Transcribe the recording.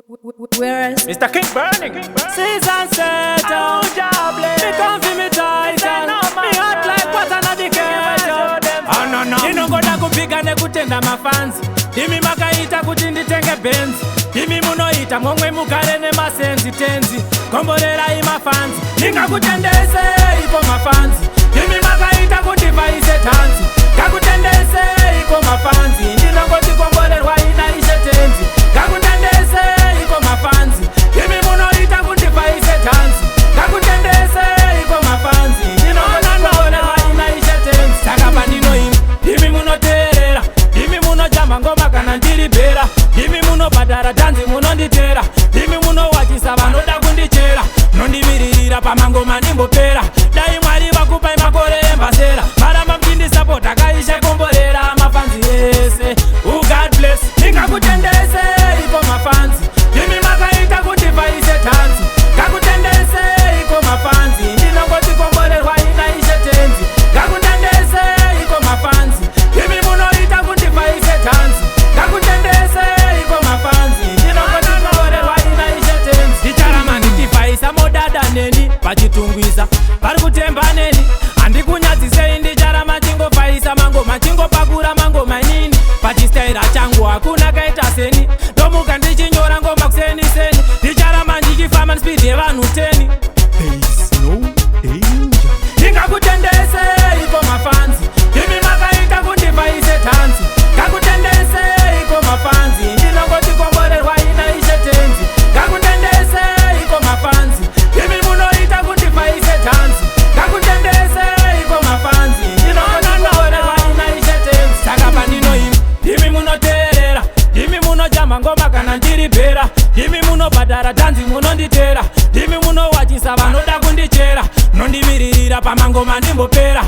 Whereas Mr. King Burning. Season set Oh, Me come fi me title. Me hot like water na the kettle. Oh, no, no. Ndinongoda kupika nekutenda mafanzi. Ndimi makaita kuti nditenge Benzi. Ndimi munoita momwe mugare nemasenzi tenzi. Komborerai mafanzi. Ndingakutendese ipo mafanzi. Ndimi makaita kuti vaise tanzi. Ngakutendese iko mafanzi. Ndinongoti komborerwa ina ishe tenzi. Ngakutendese iko mafanzi. Ndimi munoita kuti vaise tanzi. Ngakutendese iko mafanzi. Ndinongoti komborerwa ina ishe tenzi. Saka pandinoimba ndimi munoteerera, ndimi munojamba ngoma kana ndiri bhera, ndimi munobhadhara dhanzi munonditera, ndimi munowachisa vanoda kundichera, munondimiririra pamangoma ndimbopera. Dai Mwari vakupai makore embasera, maramba muchindisapota kaishe komborera mafanzi ese. Oh, God bless. Ndingakutendese ipo mafanzi, ndimi makaita kuti vaise tanzi. Ngakutendese iko mafanzi, ndinongoti komborerwa ina ishe tenzi. Ngakutendese iko mafanzi, ndimi munoita kuti vaise tanzi. Ngakutendese iko mafanzi, ndinongoti komborerwa ina ishe tenzi. Ndicharama ndichifaisa modada neni pachitungwiza, vari kutemba neni handikunyadzisei. Ndicharama chingofaisa mangoma, chingopakura mangoma inini pachistaira changu hakuna kaita seni. Ndomuka ndichinyora ngoma kuseni seni, ndicharama ndichifamba nespeed yevanhu 10. There is no danger. Ndingakutendese iko mafanzi, ndimi makaita kuti vaise tanzi. Ngakutendese iko mafanzi, ndinongoti komborerwa ina ishe tenzi. Ngakutendese iko mafanzi, ndimi munoita kuti vaise tanzi. Ngakutendese iko mafanzi, ndinongoti komborerwa ina ishe tenzi. Saka pandinoimba ndimi munoteerera, ndimi munojamba ngoma kana ndiri bhera, ndimi munobhadhara dhanzi munonditera, ndimi munowachisa vanoda kundichera, munondimiririra pamangoma ndimbopera.